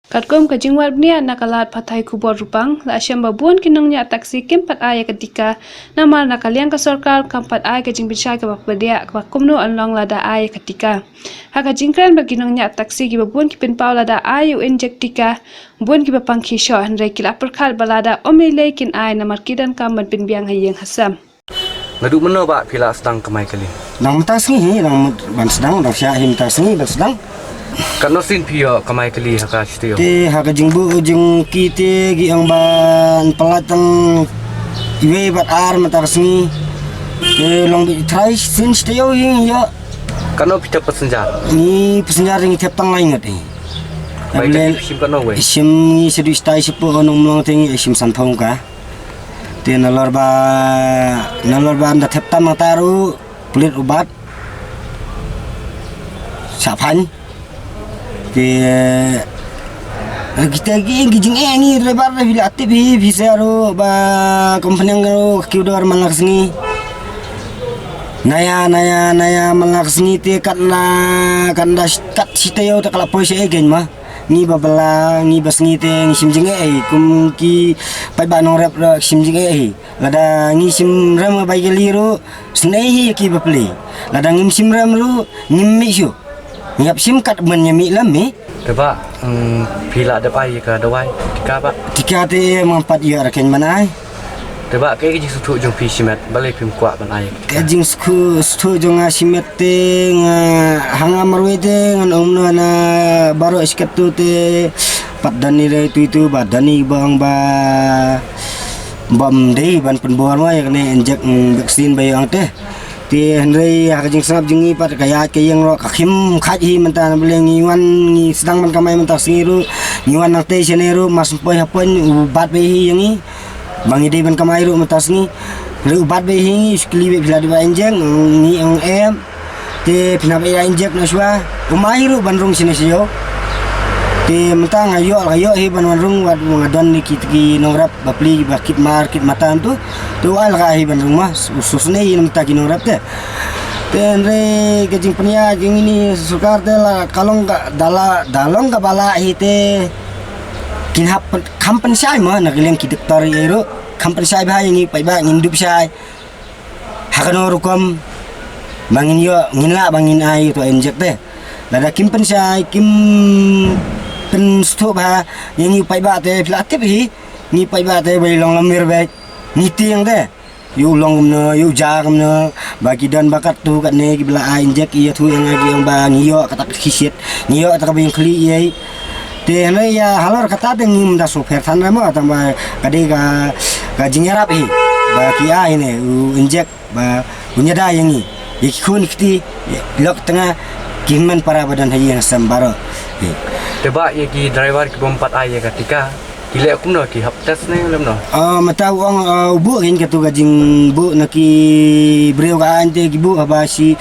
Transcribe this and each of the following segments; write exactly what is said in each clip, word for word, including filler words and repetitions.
Katkum ka jingwad bniah na ka lad pathai khubor Rupang, la shem ba bun ki nongñiah taxi kim pat ai ïa ka tika, namar na ka liang ka sorkar kam pat ai ka jingpynshai kaba pdiang kaba kumno yn long lada ai ïa ka tika. Ha ka jingkren bad ki nongñiah taxi kiba bun ki pynpaw lada ai u injek tika, bun kiba pang ki shoh, hynrei ki la pyrkhat ba lada ym lei lei kin ai namar ki donkam ban pynbiang ha ïing ha sem. Naduh mynno ba phi la sdang kamai kali? Dang mynta sngi hi, dang myn-, ban sdang, dang shah hi mynta sngi ban sdang. Katno sien phi ïoh kamai kali ha ka shi taïew? Te ha ka jingbuh jong ki te ki ong ban pyllait tang iwei bad ar mynta ka sngi. Te long beit trai sien shi taïew hi ïoh. Katno phi thep passenger? Ngi passenger ngi thep tang lai ngut hi. Bai ka shim katno wei? Shim ngi sa dui stai shi phew nong mlong te ngi shim san phew ka. Te nalor ba, nalor ba ynda thep tam nangta ruh pulit u bat. Sa phan. Te, eh, kita ki, ki jingeh ngi driver da phi la tip hi, phi sa ruh ba company ruh ki u dor man la ka sngi. Naya, naya, naya man la ka sngi te kat na, kat na, kat shi taïew te ka la poi sha eh kein ma. Ngi ba bylla, ngi ba sngi te ngi shim jingeh hi, kum ki paidbah nongrep ruh shim jingeh hi. Lada ngi shim rem bai kali ruh, snei hi ki ba pli. Lada ngim shim rem ruh, ngim mih shuh. Ngi hap shim kat ban ïa mih lem hi. Te ba, mm, phi la dep ai ka dawai, tika ba? Tika te mam pat ïoh ra kein ban ai. Te ba, kaei ka jingsngewthuh jong phi shimet, balei phim kwah ban ai? Ka jingsngewthuh jong nga shimet te nga, ha nga marwei te ngan ong noh na baroh shi katto te pat don i rei tu i tu ba don i ba ong ba bym dei ban pynbor ma ïa kane injek, mm, vaccine ba ïa ong te. Te hynrei ha ka jingsngap jong ngi pat ka ïaid ka ïeng ruh ka khim khait hi mynta na balei ngi wan ngi sdang ban kamai mynta sngi ruh ngi wan nangtei shane ruh mas poi ha poi u bat ba hi ïa ngi. Ba ngi dei ban kamai ruh mynta sngi. Ruh u bat ba hi ngi skli ba phi la dei ba injek ngi ong em. Te phi na ba ïa injek na shuwa. U mai ruh ban rung shane sha ïew. Te mynta nga ïoh nga ïoh hi ban wan rung wat nga don ni ki, ki nongrep ba pli ba kit mar kit matan tu. Te u ai la ka hi ban rung ma. U sus ne hi mynta ki nongrep te. Te hynrei ka jingpynïaid jong ngi ni sorkar te la ka long ka da la, da long kaba lah hi te kin hap pyn-, kham pynshai ma na ka liang ki doktor ïa ruh kham pynshai bha ïa ngi paidbah ngin dup shai. Ha kano rukom ba ngin ïoh ngin lah ba ngin ai ïa uto injek te. Lada kim pynshai kim pynsngewthuh bha ïa ngi paidbah te phi la tip hi ngi paidbah te ba long lamir beit ngi tieng te. Ïa u long kumno, ïa u ja kumno, ba ki don ba katto katne kiba la ai injek ïathuh ïa nga ki ong ba ngi ïoh kata ka khie shiit, ngi ïoh kata kaba ïeng khlieh ïa. Te hynrei ïa halor kata te ngim da sngewpher than re mo, tang ba ka dei ka, ka jingïarap hi ba ki ai ne u injek ba un ïada ïa ngi, ïa ki khun ki kti, ïa lok tnga ki hynmen para ba don ha ïing ha sem baroh. Te ba ïa ki driver ki bym pat ai ïa ka tika. Ki leh kumno, ki hap test ne lem no? Ah, mynta u ong, ah, u buh ngin katu ka jingbuh na ki briew ka ain te ki buh haba shi,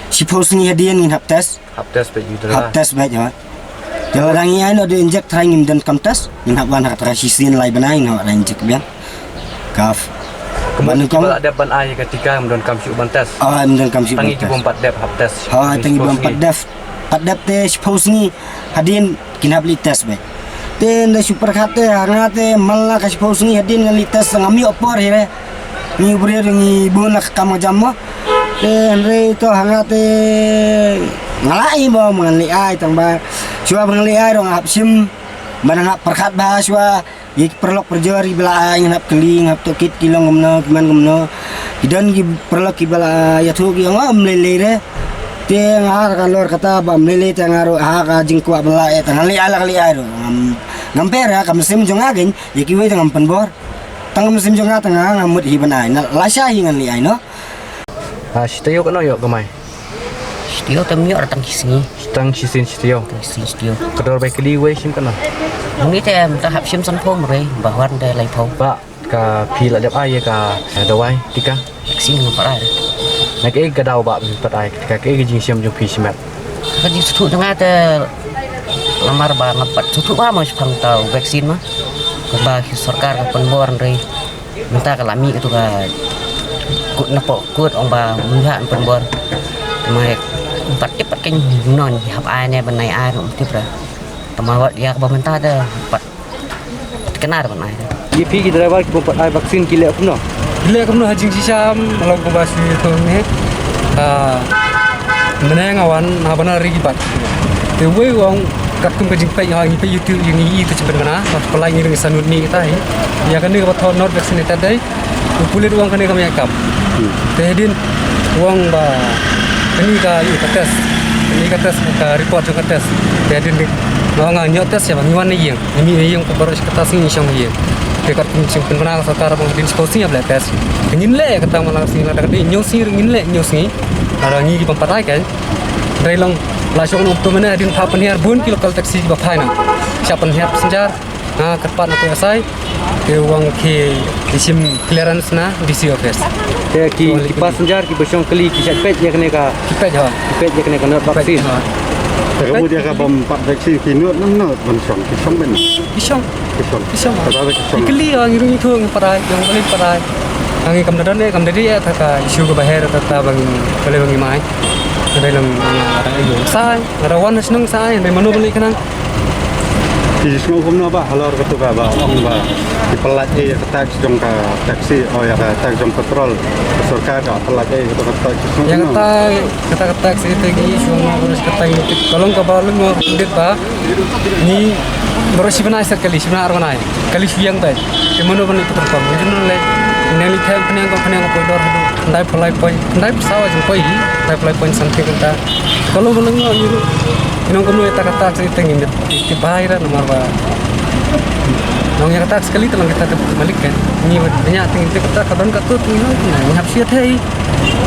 shiphew sngi hadien ngin hap test. Hap test bad yu. Hap test bad ha. Te lada ngi ai noh da injek trai ngim donkam test. Ngin hap wan ha kata ka shisien lai bnai ngin hap wan injek biang. Kaf. Kumno ban ki ba la dep ban ai ka tika ngim donkam shuh ban test. Ah, ngim donkam shuh ban test. Tang ki bym pat dep hap test. Ha, tang ki bym pat dep. Pat dep te shiphew sngi hadien kin hap leit test bad. Te nda shu pyrkhat te ha nga te man la ka shiphew sngi hadien ngan leit test ngam ïoh por hi re. Ngi u briew ngi bun la ka kam ka jam mo. Te hynrei to ha nga te nga la ai mo ngan leit ai tang ba. Shuwa ba ngan leit ai ruh nga hap shim. Ba nga hap pyrkhat ba shuwa. Ïa ki paralok parajor kiba la ai ngin hap kylli ngin hap tohkit ki long kumno ki man kumno. Ki don ki paralok kiba la ïathuh ki ong ym lei lei re. Te nga ha ka lor kata ba ym lei lei te nga ruh ha ka jingkwah ba la eh te ngan leit ai la ka leit ai ruh. Ngam, ngam pher ha ka mynsiem jong nga kein ïa kiwei te ngam pynbor. Tang ka mynsiem jong nga te nga ngam mut hi ban ai. Na lashai hi ngan leit ai noh. Ah, shi taïew katno ïoh kamai? Shi taïew te ym ïoh, tang shi sngi. Tang shisien shi taïew. Tang shisien shi taïew. Ka dor bai kali wei shim katno? Ngi te mynta hap shim san phew mrei, ba wan te lai phew. Ba ka phi la dep ai ïa ka dawai tika? Vaccine ngam pat ai. Na kaei ka daw ba phi pat ai tika, kaei ka jingshem jong phi shimet? Ka jingsngewthuh jong nga te lamar ba ngam pat sngewthuh ba ma shaphang uta u vaccine ma. Ba ki sorkar ka pynbor hynrei mynta ka la mih katu ka kut na pok kut ong ba mynta yn pynbor. Te ma ym pat tip pat kein kumno ngi hap ai ne ban ai ai ym tip ra. Ma wat ïa kaba mynta te pat kena ruh ban ai. Ïa phi ki driver ki bym pat ai vaccine ki leh kumno? Ki leh kumno ha jingshisha, long kumba shu ïathuh ne. Ah, mynne nga wan ha bana ri ki bat. Te wei u ong katkum ka jingpeit ha ngi peit YouTube ïa ngi i te chimpen bana, ba pynlait ngi ring sa nut ni kita hi. Ïa kane kaba thoh not vaccinated dei. U pulit u ong kane kam ïa kam. Hmm. Te hadien u ong ba kane ka ïa ka test. Kane ka test ka report jong ka test. Te hadien nga ong nga ïoh test ïa ba ngi wan na ïing. Ngi mih na ïing baroh shi katta sngi ngi shong na ïing. Te katkum jingpynbna ka sorkar ba hadien shiphew sngi ïa ba leh test. Te ngin leh kata man la ka sngi lada ka dei hynñiew sngi ngin leh hynñiew sngi. Lada ngi ki bym pat ai kein. Dei long la shong nongtum ne hadien pha pynhiar bun ki local taxi ba phai na. Sha pynhiar passenger. Nga kyrpad na ka S I. Te u ong ki shim clearance na D C office. Te ki, ki passenger ki ba shong kali ki shait peit ïa kane ka. Ki peit ha. Ki peit ïa kane ka not vaccine. Ha. Te ka mut ïa ka bym pat vaccine ki not nam not ban shong ki shong ban. Ki shong. Ki shong. Ki shong. Kata ki shong. Ki kali ha ngi rung itu ngi parai, ngi kali parai. Ngi kam da don ne kam da dei ïa ta ka issue ka baher ta ta bang kali bang ngi mai. Dei lang ngi sai, ngi wan shnong sai, dei mano beli kenang. Ki sngew kumno ba halor katu ka ba ong ba ki pynlait ei ka tax jong ka taxi, oh ïa ka tax jong petrol. Ka sorkar ka pynlait ei katu ka tax. Ïa kata, kata ka tax ite ki sngew kumno ba kata ite ka long kaba long kumno dit ba ngi baroh shi bnai set kali, shi bnai ar bnai kali shu ïeng tai. Te mano ban petrol pump. Jin le ne li them pynïang ko pynïang ko dor hadu. Khyndai phew lai point, khyndai phew saw jong poi hi, khyndai phew lai point something kata. Ka long ka long ngi ruh. Ngi ong kumno ïa ta ka tax ite ngi mit ti bai ra namar ba. Nong ïa ka tax kali te long kita te malik kan. Ngi wat nya te ngi te kata ka don ka tu te ngi nong ngi hap shi te hi.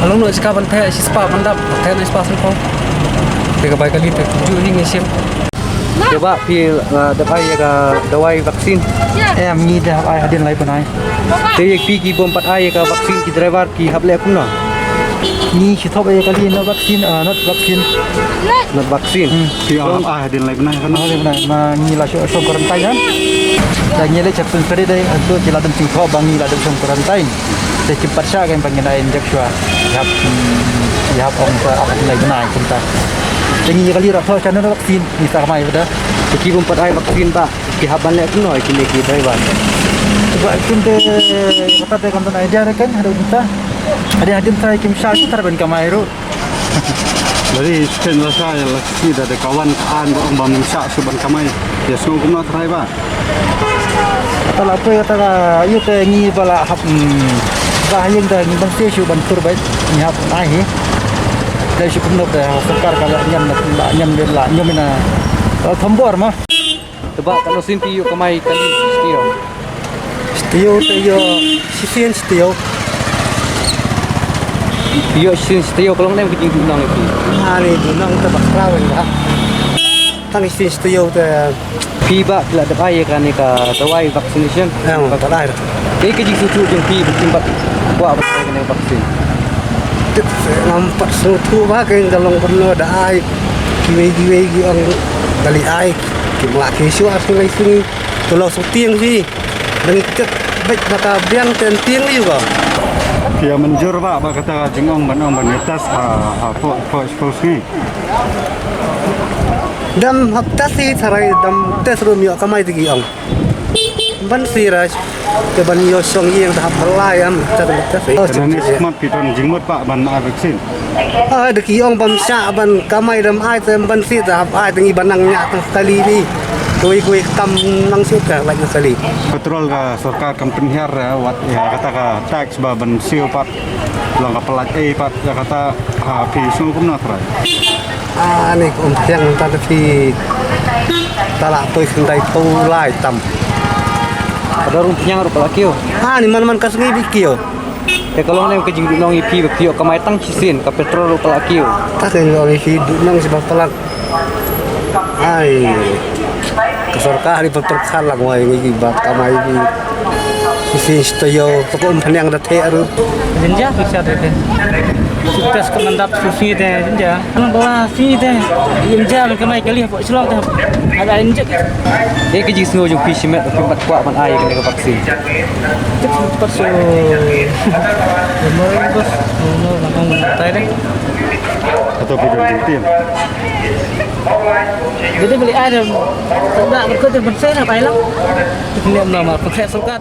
Ka long no jaka ban te shi spah ban dap te no spah san ko. Te ka bai kali te ju hi ngi shim. Te ba phi, uh, dep ai ïa ka dawai vaccine? Em, ngi dep ai hadien lai bnai. Te ïa phi ki bym pat ai ïa ka vaccine ki driver ki hap leh kumno? Ngi shi thop ïa kali not vaccine, uh, not vaccine. Not vaccine. Hmm. Ki hap ai hadien lai bnai kan? Hadien lai bnai. Ma ngi la shu, shu quarantine kan? Da ngi leh check pyn kali dei, antu ki la dam singthop ba ngi la dam shu quarantine. Te kim pat shah kein ba ngin ai injek shuwa. Ïap, hmm, ïap ong sa ap lai bnai kumta. Te ngi kali ra thoh sha not vaccine, ngi sa kamai bad. Te ki bym pat ai vaccine ba ki hap ban leh kumno kine ki driver. Ba kim te kata te kam don idea re kan haduh kumta. Hadien hadien sa kim shah kumta ban kamai ruh. Lari chen la sa ïa la ki da de ka wan ka an ba ong ba mynta shu ban kamai. Ïa sngew kumno trai ba. Kata la poi kata ka ïu te ngi ba la hap, mm, ba ha ïing da ngi ban te shu ban tur bai ngi hap ai hi. Dei shu kumno te sorkar ka la ñiam na la ñiam de la ñiam na. Ka thombor ma. Te ba katno sien phi ïoh kamai kali sitiaw? Sitiaw te ïoh shisien sitiaw. Phi ïoh shisien sitiaw ka long ne ka jingduhnong ïa phi? Ani duhnong te ba khraw ïa ba. Tang shisien sitiaw te. Phi ba phi la dep ai ïa kane ka dawai vaccination? Em, ba ka lai. Te ka jingsngewthuh jong phi ba kim pat kwah ban ai kane ka vaccine? Tip ngam pat sngewthuh ba ka long kumno da ai. Kiwei kiwei ki ong da leit ai. Kim lah ki shuwa shu lai sini. Ka long shooting hi. Ban kit beit ba ka biang ten tieng ïa ka. Ki ïa mynjur ba, ba kata ka jingong ban ong ban ïa test ha, ha, pho, pho, pho, sngi. Dam hap test hi tharai dam test ruh ym ïoh kamai te ki ong. Ban siraj. Te ban ïoh shong ïing te hap lai am test test hi. Kane ni smat ki don jingmut ba ban ai vaccine. Ah, da ki ong bym shah ban kamai dam ai te ban siraj hap ai te ngi ban nang ñiah tang kali ni. Kawei kawei kam nang shu ka lait na kali. Petrol ka sorkar kam pynhiar, eh, wat ïa kata ka tax ba ban siew pat. Long ka pynlait ei pat ïa kata, ha, phi sngew kumno trai? Ah, ani ka umphniang ta da phi ta la poi khyndai phew lai tam. Ka dor umphniang ruh ka la kiew. Ah, ni man man ka sngi bi kiew. Te ka long ne ka jingduhnong ïa phi ba phi ïoh kamai tang shisien ka petrol ruh ka la kiew. Ta ka long ïa phi duhnong shi ba palat. Ai. Ka sorkar ri pyrkhat lang wai ngi ba kamai bi. Shisien shi taïew to ko umphniang da theh ruh. Jinja pisa de de. Sukses ko mandap susi de jinja. Ano bawa si de. Jinja kamai kali. Shalom te. Ada injek. Eh, ka jingsngew jong phi shimet phi pat kwah ban ai kane ka vaccine. Tip pat su. Nomor bos, nomor langkong tai de. Atau phi don jingtim. Jadi beli ai dem. Tanda berkut dem pensei na bai lang. Ini nama pensei suka.